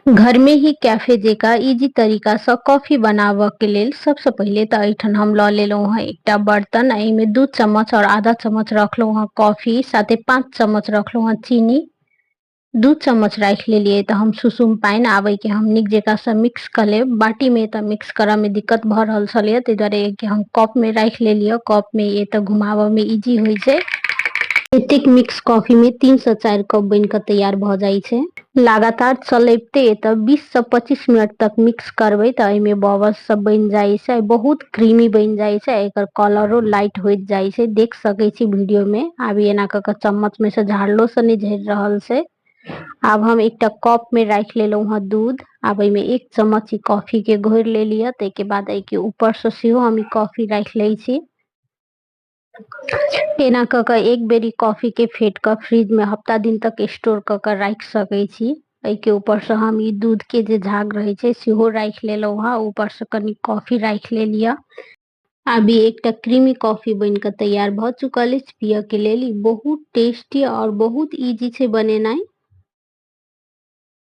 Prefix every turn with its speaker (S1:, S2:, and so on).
S1: घर में ही कैफे जेका इजी तरीका से कॉफी बनाबऽ के लेल सबसे पहिले तऽ एहिठाम हम लऽ लेलहुँ हँ एकटा बर्तन। एहिमे 2 चम्मच और आधा चम्मच रखलहुँ हँ कॉफी, साथे 5 चम्मच रखलहुँ हँ चीनी, 2 चम्मच राखि लेलियै तऽ हम सुसुम पानि। आब एहिके हम नीक जकाँ से मिक्स कऽ लेब। बाटी में तऽ मिक्स करऽ में दिक्कत भऽ रहल छलैया, ताहि दुआरे कि हम कप में राखि लेलियै। कप में ये तऽ घुमाबऽ में इजी होइ छै। एतेक मिक्स कॉफी में 3 से 4 कप बनि कऽ तैयार भऽ जाइ छै। लगातार चलैबते तऽ 20 से 25 मिनट तक मिक्स करबै तऽ एहिमे बबल्स सब बनि जाइ छै, बहुत क्रीमी बनि जाइ छै। एकर कलरो लाइट होइत जाइ छै, देख सकै छी वीडियो में। आब एना कऽ कऽ चम्मच में से झाड़लो से नहि झड़ि रहल छै। आब हम एकटा कप में राखि लेलहुँ हँ दूध। आब एहिमे 1 चम्मच ई कॉफी के घोरि लेलियै। ताहिके बाद एहिके ऊपर से सेहो हम ई कॉफी राखि लै छी। एना कऽ कऽ एक बेर ई कॉफी के फेट कऽ फ्रिज में हफ्ता दिन तक स्टोर कऽ कऽ राखि सकै छी। एहिके ऊपर से हम ई दूध के जे झाग रहै छै सेहो राखि लेलहुँ हँ, ऊपर से कनि कॉफी राखि लेलियै। आब ई एकटा क्रीमी कॉफी बनि कऽ तैयार भऽ चुकल अछि पियऽ के लेल। ई बहुत टेस्टी और बहुत इजी छै बनेनाइ।